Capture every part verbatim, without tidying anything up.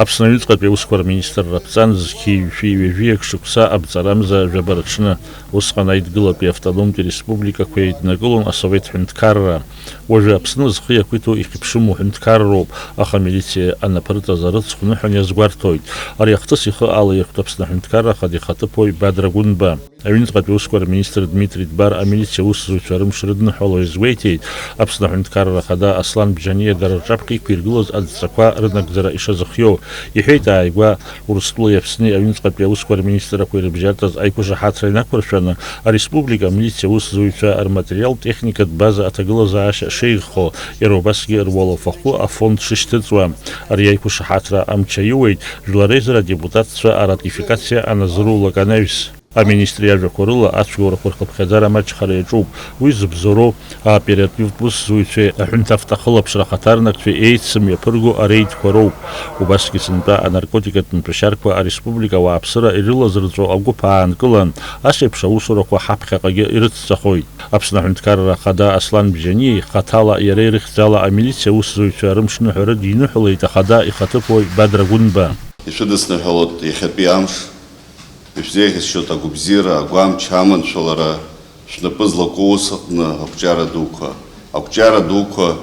Аԥсны аҩныҵҟатәи аусқәа рминистрра аԥҵан зқьи жәшәи ҩажәиак шықәса абҵарамза жәаба рыҽны, усҟан Аидгылатәи автономтәи республикақәа еиднакылон асовет ҳәынҭқарра. Уажәы Аԥсны зхы иақәиҭу ихьыԥшыму ҳәынҭқарроуп, аха амилициа анаԥырҵаз арыцхә ныҳәан иазгәарҭоит. Ари ахҭыс ихы алаирхәт Аԥсны аҳәынҭқарра ахада ихаҭыԥуаҩ Бадра Гәынба. Аҩныҵҟатәи аусқәа рминистр Дмитри Дбар амилициа аусзуҩцәа рымш рыдныҳәало иазгәеиҭеит, Аԥсны аҳәынҭқарра ахада Аслан Бжьаниа дара рҿаԥхьа иқәиргылаз адҵақәа рынагӡара ишазыхиоу. Иҳәеит ааигәа Урыстәылеи Аԥсни аҩныҵҟатәи аусқәа рминистррақәеи рыбжьаратәаз аиқәшаҳаҭра инақәыршәаны, ареспублика амилициа аусзуҩцәа рматериалтә техникатә база аҭагылазаашьа шеиӷьхо, иара убасгьы руалафахәы афонд шышьҭыҵуа. Ари аиқәшаҳаҭра амч аиуеит, жәлар реизара адепутатцәа аратификациа аназырулак анаҩс. Аминистр иажәақәа рыла, ацәгьоурақәа рхыԥхьаӡара амаҷхара иаҿуп. Уи зыбзоуроу аоперативтә усзуҩцәеи аҳәынҭавтоахылаԥшра ахаҭарнакцәеи еицымҩаԥырго ареидқәа роуп. Убасгьы сынтәа анаркотикатә мпышьарқәа ареспублика ауааԥсыра ирылазырҵәо агәыԥ аанкылан, ас еиԥш аусурақәа ҳаԥхьаҟагьы ирыцҵахоит. Аԥсны аҳәынҭқарра ахада Аслан Бжьаниа хаҭала иара ирыхьӡала амилициа аусзуҩцәа рымшныҳәа рыдиныҳәалеит ахада ихаҭыԥуаҩ Бадра Гәынба. Ишәыдысныҳәалоит иахьатәи амш. Ишәзеиӷьасшьоит агәабзиара, агәамч, аманшәалара шәнапы злаку ус аҟны ақәҿиара дуқәа. Ақәҿиара дуқәа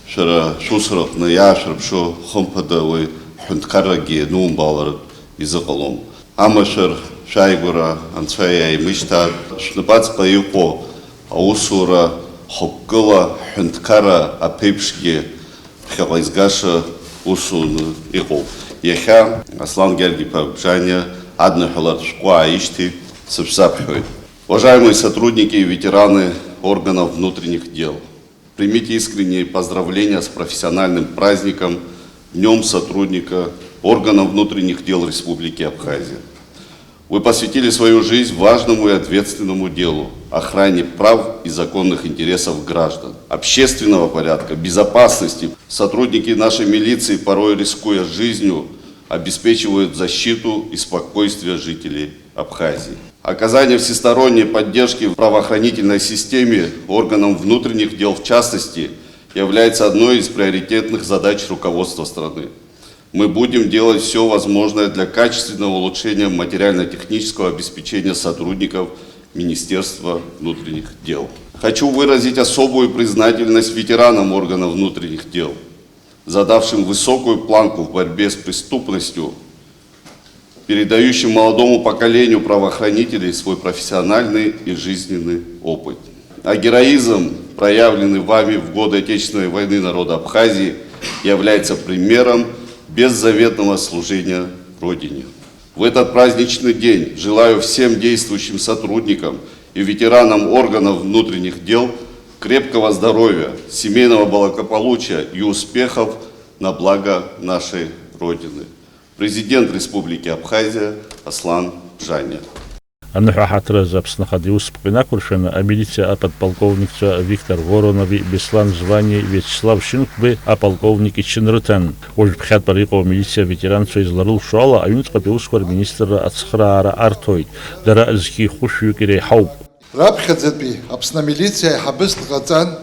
шәара шәусураҟны иаашәырԥшу, хымԥада, уи ҳҳәынҭқаррагьы ианумбалартә изыҟалом. Амашәыр шәааигәара Анцәа иааимышьҭааит, шәнапаҵаҟа иҟоу аусура хықәкыла ҳҳәынҭқарра аԥеиԥшгьы ԥхьаҟа изгаша усуны иҟоуп. Иахьа Аслан Гьаргь-иԥа Бжьаниа адныҳәалартә шәҟәы ааишьҭит, сышәзаԥхьоит. Уважаемые сотрудники и ветераны органов внутренних дел, примите искренние поздравления с профессиональным праздником, Днём сотрудника органов внутренних дел Республики Абхазия. Вы посвятили свою жизнь важному и ответственному делу — охране прав и законных интересов граждан, общественного порядка, безопасности. Сотрудники нашей милиции, порой рискуя жизнью, обеспечивают защиту и спокойствие жителей Абхазии. Оказание всесторонней поддержки в правоохранительной системе, органам внутренних дел в частности, является одной из приоритетных задач руководства страны. Мы будем делать всё возможное для качественного улучшения материально-технического обеспечения сотрудников Министерства внутренних дел. Хочу выразить особую признательность ветеранам органов внутренних дел, задавшим высокую планку в борьбе с преступностью, передающим молодому поколению правоохранителей свой профессиональный и жизненный опыт. А героизм, проявленный вами в годы Отечественной войны народа Абхазии, является примером беззаветного служения Родине. В этот праздничный день желаю всем действующим сотрудникам и ветеранам органов внутренних дел крепкого здоровья, семейного благополучия и успехов на благо нашей Родины. Президент Республики Абхазия Аслан Бжьаниа. Аныҳәа ҳаҭыр азы Аԥсны Ахада иусԥҟа инақәыршәаны, амилициа аподполковникцәа Виктор Воронови Беслан Званиеи Виачеслав Шьынқәбеи аполковник ичын рыҭан. Уажә ԥхьатәара иҟоу амилициа аветеранцәа изларылшо ала, аҩныҵҟатәи аусқәа рминистрра ацхыраара арҭоит. Дара зқьи хәышәҩык иреиҳауп. Раԥхьаӡатәи Аԥсны амилициа аиҳабыс дҟаҵан,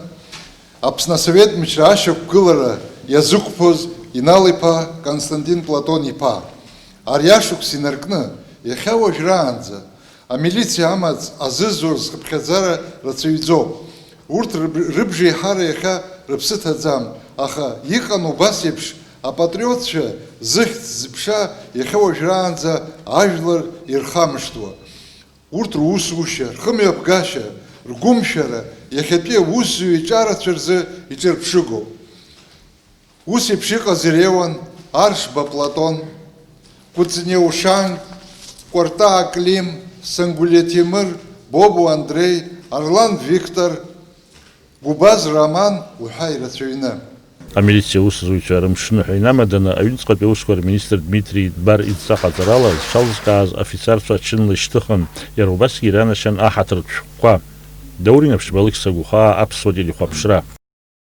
Аԥсны асовет мчра ашьақәгылара иазықәԥоз Инал-иԥа Константин Платон-иԥа. Ари ашықәс инаркны, иахьа уажәраанӡа, амилициа амаҵ азызур зхыԥхьаӡара рацәаҩӡоуп. Урҭ рыб-, рыбжеиҳара иахьа рыԥсы ҭаӡам, аха иҟан убас еиԥш апатриотцәа зыхьӡ-зыԥша иахьа уажәраанӡа ажәлар ирхамышҭуа. Урҭ русушьа, рхымҩаԥгашьа, ргәымшәара иахьатәи аусзуҩ иҿарацәа рзы иҿырԥшыгоуп. Ус еиԥш иҟаз иреиуан Аршба Платон, Кәыҵниа Ушанг, Кәарта Аклим, Сангәлиа Ҭемыр, Бобо Андреи, Арлан Виктор, Гәыбаз Роман уҳәа ирацәаҩны. Амилициа аусзуҩцәа рымшныҳәа инамаданы, аҩныҵҟатәи аусқәа рминистр Дмитри Дбар идҵа ҟаҵарала зҽалзкааз афицарцәа ачынла ишьҭыхын, иара убасгьы иранашьан аҳаҭыртә шәҟәқәа. Даур Инаԥшьба, Алықьса Гәыхаа, Аԥсуа телехәаԥшра.